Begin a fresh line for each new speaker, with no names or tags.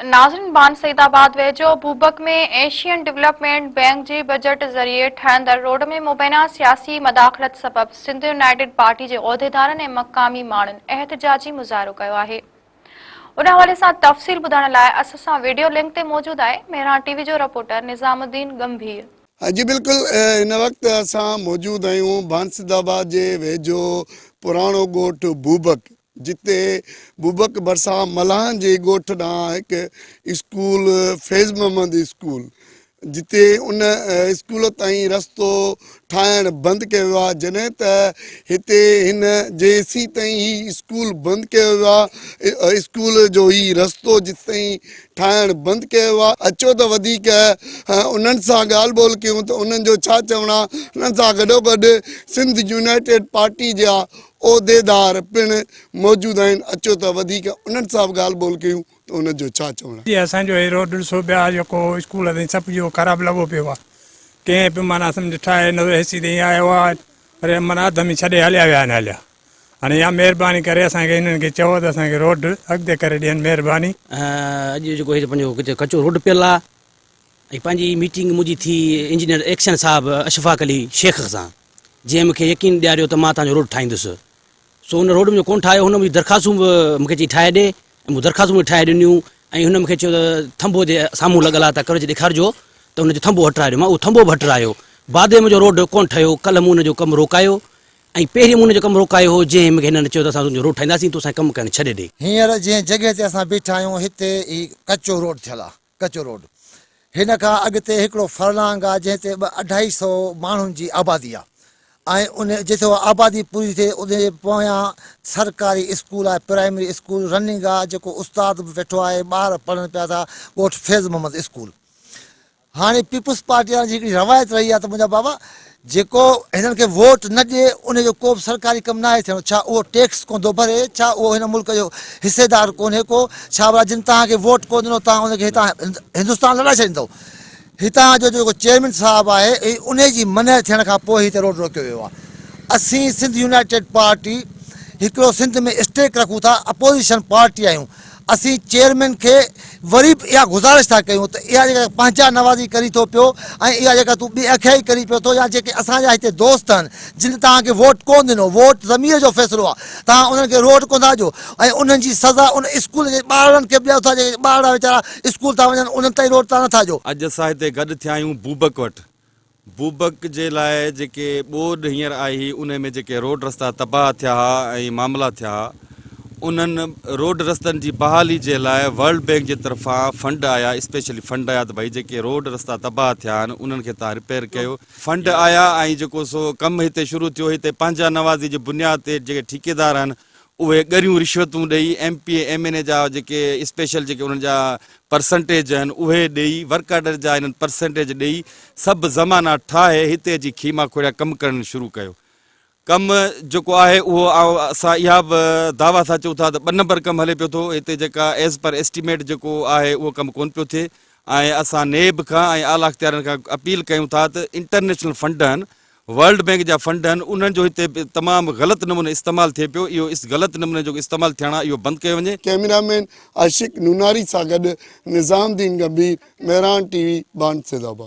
ناظرين بان سعيد آباد ويجهو بوبڪ ۾ ايشين ڊولپمينٽ بئنڪ جي بجيٽ ذريعي ٺهندڙ روڊ ۾ مبينا سياسي مداخلت سبب سنڌ يونائيٽيڊ پارٽي جي عهديدارن ۽ مقامي ماڻهن احتجاجي مظاهرو ڪيو آهي ان حوالي سان تفصيل ٻڌائڻ لاء اسان سان ويڊيو لنڪ تي موجود آهي مهراڻ ٽي وي جو رپورٽر نظام الدين ڳنڀير.
جي بلڪل هن وقت اسان موجود آهيون بان سيد آباد جي ويجهو پراڻو ڳوٺ بوبڪ جتي بوبڪ ڀرسان ملاحن جي ڳوٺ ڏانهن هڪ اسڪول فيض محمد اسڪول جتي ان اسڪول تائين رستو ٺاهڻ بند ڪيو ويو آهي جڏهن ته هتي هن جيسين تائين هي اسڪول بند ڪيو ويو آهي اسڪول جو هي رستو جيستائين ٺاهڻ بند ڪيو ويو آهي اچو ته وڌيڪ انهن سان ڳالهه ٻولهه ڪيون ته انهن جو ڇا چوڻ آهي انهن سان گڏوگڏ سنڌ يونائيٽيڊ پارٽي جا عهديدار پڻ موجود آهن اچو ته وڌيڪ انهن سان به ڳالهه ٻولهه ڪيون ته انهن جو ڇا چوڻ آهي.
جي اسان جو هي روڊ ڏسو پيا جيڪو اسڪول تائين سڀ اهو خراب لڳو پيو آهي ڪنهن به معنيٰ سمجهه ٺاهي نه هيسي تائين آيو آهي وري معنيٰ اڌ ۾ ڇڏي هليا ويا آهن هليا هاڻي يا مهرباني ڪري اسان کي هنن کي چئو ته اسان کي روڊ اڳتي ڪري ڏين مهرباني.
اڄ جيڪو هي پنهنجو ڪٿي ڪچو روڊ پيل آهي ۽ پنهنجي ميٽنگ منهنجي ٿي انجنيئر ايڪشن صاحب اشفاق علي شيخ سان جنهن مون کي يقين ڏياريو ته مان توهان جو روڊ ٺاهيندس. سو ان روڊ منهنجو ڪونه ٺاهيو. هن منهنجون درخواستون به مون کي چئي ٺاهي ڏي ۽ مون درخواستون به ٺاهي ڏنيون ۽ هن مون کي چيو ته ٿنڀو جي سامهون لڳل آهي ته ڪرج ڏيکارجو ته ان جو ٿنڀو هٽرايو ڏيو. مان اهو ٿنڀو به هٽرايو. بعد ۾ منهنجو روڊ ڪونه ٺهيو. ڪلهه مون ان جو ڪم روڪايو ۽ پهرين مون ان جو ڪم روڪايو هو جنهن مون کي هنن چيو ته اسان تنهنجو روڊ ٺاهينداسين تون اسان جو ڪم ڪرڻ ڇڏي ڏي.
هينئر جنهن جڳهه تي اسان بيٺا آهيون هتي هي ڪچو روڊ ٿيل آهي. ڪچو روڊ هن کان اڳتي هڪڙو فرلانگ آ جنهن تي ٻه اڍائي سئو ماڻهن جي آبادي آ ۽ ان جتي اها آبادي پوري ٿئي ان جي پويان سرڪاري اسڪول آهي پرائمري اسڪول رننگ آ جيڪو استاد به ويٺو آهي ٻار پڙهن پيا ٿا ڳوٺ فيض محمد اسڪول هاڻي پيپلز پارٽي وارن جي هڪڙي روايت رهي آ ته منهنجا بابا جيڪو هنن کي ووٽ نه ڏئي ان جو ڪو به سرڪاري ڪم ناهي ٿيڻو، ڇا اهو ٽيڪس ڪونه ٿو ڀري، ڇا اهو هن ملڪ جو حصيدار ڪونهي ڪو، ڇا ڀلا جن توهان کي ووٽ ڪونه ڏنو توهان ان کي هتان هندستان لڏائي ڇڏيندؤ. هتان جو جيڪو چيئرمين صاحب آهي انهي جي منع ٿيڻ کان پوء هتي روڊ روڪيو ويو آهي. اسين سنڌ يونائيٽيڊ پارٽي هڪڙو سنڌ ۾ اسٽيڪ رکون ٿا، اپوزيشن پارٽي آهيون، اسين چيئرمين کي وري به اها گذارش ٿا ڪيون ته اها جيڪا پنهنجا نوازي ڪرين ٿو پيو ۽ اها جيڪا تون ٻي اکيائي ڪرين پيو ٿو يا جيڪي اسان جا هتي دوست آهن جن توهان کي ووٽ ڪونه ڏنو ووٽ ضمير جو فيصلو آهي توهان انهن کي روڊ ڪونه ٿا ڏيو ۽ انهن جي سزا ان اسڪول جي ٻارڙن کي به ڏيو ٿا جيڪي ٻارڙا ويچارا اسڪول ٿا وڃن انهن تائين روڊ توهان نٿا ڏيو.
اڄ اسان هتي گڏ ٿيا آهيون بوبڪ وٽ بوبڪ جي لاء جيڪي ٻوڏ هينئر آئي هئي انهي ۾ جيڪي روڊ رستا تباهه ٿيا ها ۽ معاملا ٿيا ها انهن روڊ رستن جي بحالي جي لاء ورلڊ بينڪ جي طرفان فنڊ آيا اسپيشلي فنڊ آيا ته ڀائي جيڪي روڊ رستا تباهه ٿيا آهن انهن کي تهان رپيئر ڪيو فنڊ آيا ۽ جيڪو سو ڪم هتي شروع ٿيو هتي پنهنجا نوازي جي بنياد تي جيڪي ٺيڪيدار آهن اهي ڳريون رشوتون ڏئي M P A M N A جا جيڪي اسپيشل جيڪي انهن جا پرسنٽيج آهن اهي ڏئي ورڪ آرڊر جا انهن پرسنٽيج ڏئي سڀ زمانا ٺاهي هتي اچي خيما کوڙيا ڪم ڪرڻ شروع ڪيو ڪم جيڪو آهي اهو اسان اها به دعويٰ ٿا چئون ٿا ته ٻه نمبر ڪم هلي پيو ٿو هتي جيڪا ايز پر ايسٽيميٽ جيڪو آهي اهو ڪم ڪون پيو ٿئي ۽ اسان نيب کان ۽ اعليٰ اختيارين کان اپيل ڪيون ٿا ته انٽرنيشنل فنڊ آهن ورلڊ بينڪ جا فنڊ آهن انهن جو هتي تمام غلط نموني استعمال ٿئي پيو اهو غلط نموني جيڪو استعمال ٿيڻ آهي اهو بند ڪيو وڃي.
ڪئميرا مين عاشق نوناري سان گڏ نظام الدين گنڀير، مهراڻ ٽي وي، ٻانڊ سيدآباد.